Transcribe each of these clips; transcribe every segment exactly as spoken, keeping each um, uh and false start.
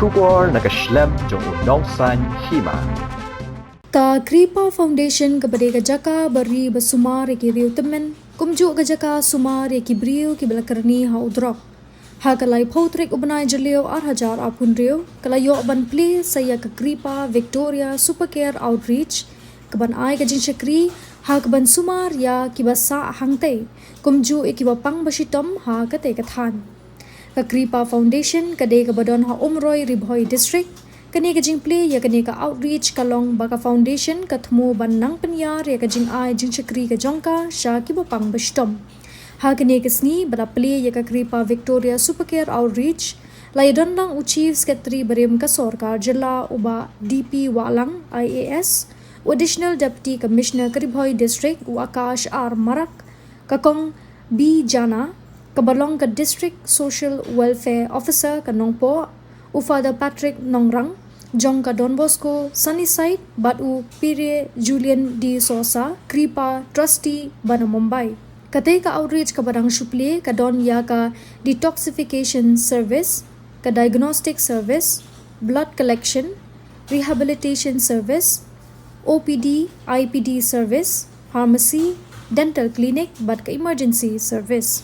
Khubor na ka shlem jong u nongsaiñ hima. Ka Kripa Foundation kaba dei ka jaka ba ri ba sumar ïa ki riew tymmen, kumjuh ka jaka sumar ïa ki briew kiba la kyrni ha u drok. Ha ka laiphew tarik u bnai Jylliew ar hajar arphew hynriew, ka la ïoh ban plie sa ïa ka Kripa Victoria Super Care Outreach, kaban ai ka jingshakri ha kaban sumar ïa kiba sah hangtei, kumjuh ïa kiba pang ba shitom ha katei ka thaiñ. Ka Kripa Foundation ka dei kaba don ha Umroi, Ri Bhoi District. Kane ka jingplie ïa kane ka outreach ka long ba ka foundation ka thmu ban nang pynïar ïa ka jingai jingshakri ka jong ka sha kiba pang ba shitom. Ha kane ka sngi ba la plie ïa ka Kripa Victoria Super Care Outreach, la ïadon lang u Chief Secretary barim ka sorkar jylla, u Bah D P Wahlang I A S, u Additional Deputy Commissioner ka Ri Bhoi District, u Akash R Marak, ka Kong B Jana, kaba long ka District Social Welfare Officer ka Nongpoh, u Father Patrick Nongrang jong ka Don Bosco Sunnyside, bad u Pire Julian D'Souza, Kripa Trustee ba na Mumbai. Katei ka outreach kaba dang shu plie ka don ïa ka detoxification service, ka diagnostic service, blood collection, rehabilitation service, O P D, I P D service, pharmacy, dental clinic bad ka emergency service.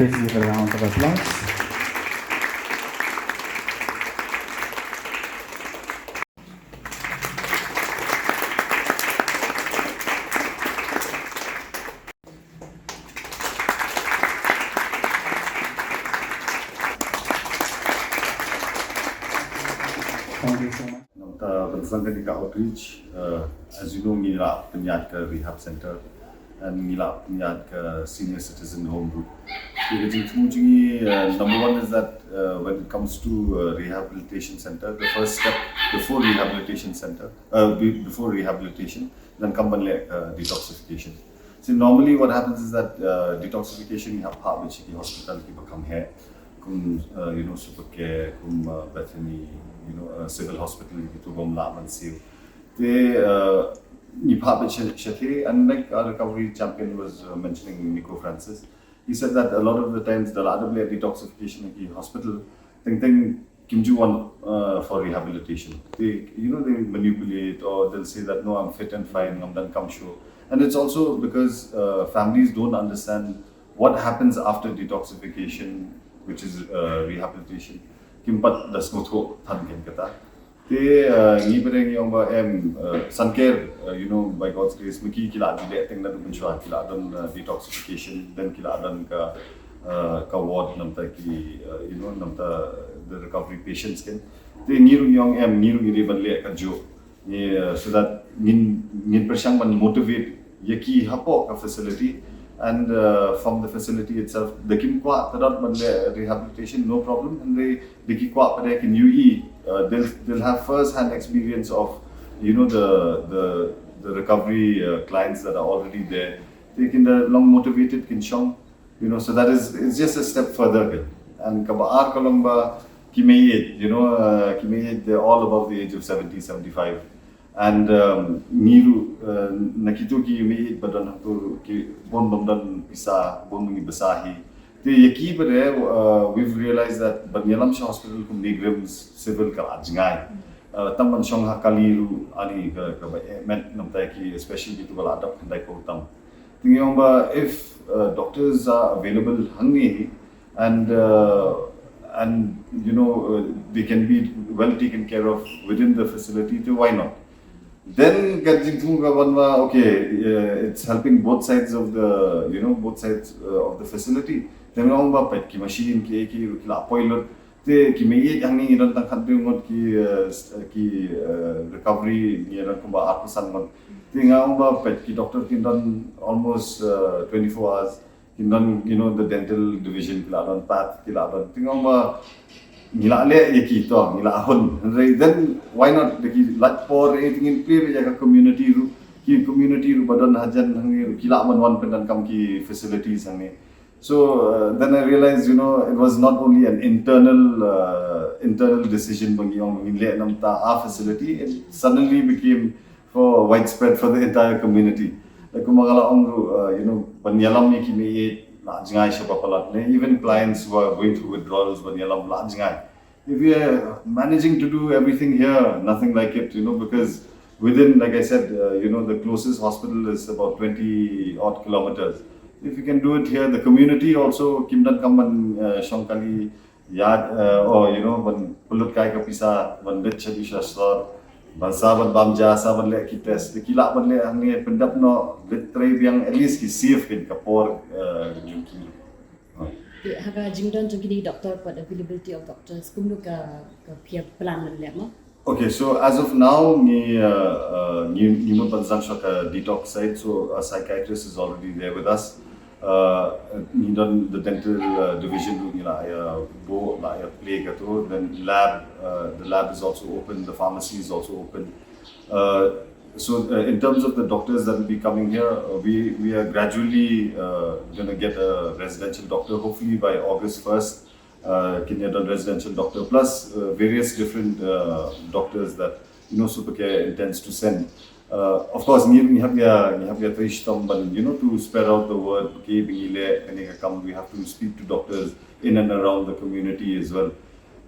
Please give a round of applause. Thank you so much. Namta ban sdang kane ka outreach, uh, as you know, ngi la pynïaid ka rehab center and ngi la pynïaid ka senior citizen home ruh. Te ka jingthmu jong ngi, uh, number one is that, uh, when it comes to, uh, rehabilitation center, the first step before rehabilitation center, uh, be-, before rehabilitation, donkam ban leh, uh, detoxification. So normally what happens is that, uh, detoxification ngi hap phah beit sha ki hospital kiba kham heh, kum, uh, you know, Super Care, kum, uh, Bethany, you know, uh, Civil Hospital, kitu bym lah ban siew. Te, uh, ngi phah beit sha, shatei, and like our recovery champion was, uh, mentioning, Nico Francis, he said that a lot of the times da la dep leh detoxification ha ki hospital, teng teng kim ju wan, uh, for rehabilitation. They, you know, they manipulate or they'll say that, "No, I'm fit and fine, ngam donkam shuh." And it's also because, uh, families don't understand what happens after detoxification, which is, uh, rehabilitation. Kim pat da sngewthuh than kein kata. Te, uh, ngi pat ngi ong ba em, uh, Sunker, uh, you know, by God's grace, ma ki ki la ju leh teng naduh mynshuwa, ki la don, uh, detoxification, then ki la don ka, uh, ka ward namta ki, uh, you know, namta the recovery patients kein. Te ngi ruh ngi ong em, ngi ruh ngi dei ban leh kajuh. Ngi, uh, so that ngin, ngin pyrshang ban motivate ïa ki hapoh ka facility, and, uh, from the facility itself, da kim kwah tadot ban leh rehabilitation, no problem, and they, da ki kwah pat kin ïohi, uh, they'll, they'll have first hand experience of, you know, the, the, the recovery, uh, clients that are already there. Te kin da long motivated, kin shong, you know, so that is, it's just a step further, ke. And kaba ar ka long ba ki mei ïeit, you know, uh, ki mei ïeit, they're all above the age of seventy, seventy-five. And, um, ngi ruh, uh, na kitu ki mei ïeit ba don hangtu ruh ki bun bym don pisa, bun ngi basa hi. Te ïa ki pat, uh, we've realized that ban ïalam sha hospital kum NEIGRIHMS, Civil ka la jngai. Uh, tang ban shong ha kali ruh ani ka, kaba eh met namta ki, especially kitu ba la dap khyndai phew tam. Te ngi ong ba if, uh, doctors are available hangne, and, uh, and, you know, uh, they can be well taken care of within the facility, then why not? Then ka jingthmu ka wan ba, okay, uh, it's helping both sides of the, you know, both sides, uh, of the facility. Then ngi ong ba peit ki machine ki, ki, ki la poi lut, Te ki mei ïeit hangne ngi don tang khathynriew ngut, ki uh, ki uh, recovery ngi don kumba arphew san ngut. Te nga ong ba peit ki doctor kin don almost uh, twenty-four hours. Kin don, you know, the dental division ki la don, path ki la don. Te nga ong ba ngi la leh ïa ki, to ngi la hun. Hynrei then why not, da ki lait por eh te ngin plie ïa ka community ruh, ki community ruh ba don hajan hangne ruh ki lah ban wan pyndonkam ki facilities hangne. So uh, then I realized, you know, it was not only an internal uh, internal decision ba ngi ong ngin leh namar ta a facility. It suddenly became for widespread for the entire community. Like kumba nga la ong ruh, uh, you know, ban ïalam ïa ki mei ïeit la jngai sha ba palat ne, even clients who are going through withdrawals, ban ïalam la jngai. If we are managing to do everything here, nothing like it, you know, because within, like I said, uh, you know, the closest hospital is about twenty odd kilometers. If you can do it here, the community also, kim donkam ban uh, shong kali ïa uh, oh, you know, ban pynlut kai ka pisa, ban leit sha sha store, ban sa ban bam ja, sa ban leh ki test, ki lah ban leh hangne pyndap noh, leit trei biang, at least ki save kin ka por uh, jong ki. Te ha ka jingdon jong kine doctor, pat availability of doctors, kumno ka ka phi ïa plan ban leh mo? Okay, so as of now, ngi uh, uh, ngi ngi mut ban sdang shuwa ka detox side, so a psychiatrist is already there with us. Uh, ngi don the dental uh, division ruh ngi la ïa buh, la ïa plie kato. Then lab, uh, the lab is also open, the pharmacy is also open. Uh, so uh, in terms of the doctors that will be coming here, uh, we we are gradually uh, going to get a residential doctor, hopefully by August first. Uh, kin ïa don residential doctor plus uh, various different uh, doctors that, you know, Supercare intends to send. Uh, of course, ngi ngi hap ïa ngi hap ïa trei shitom ban, you know, to spread out the word. Okay, ba ngi leh kane ka kam, we have to speak to doctors in and around the community as well.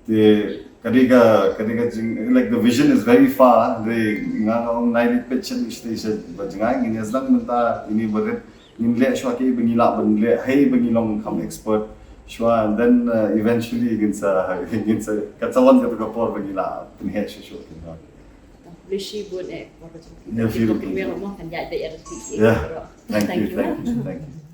Te ka dei ka ka dei ka jing, like, the vision is very far. Te nga nga ong nai leit peit sha station ba jngai, ngin ïa sdang mynta ine barit, ngin leh shuwa ki ba ngi lah ban leh, hei ba ngi long kham expert shuwa, and then uh, eventually ngin sa ngin sa, kan sa wan kato ka por ba ngi lah pynheh shuh shuh kin. Khublei shibun eh. Ïa phi ruh. Kan ïa da ïa. Yeah. Thank you, thank you, thank you.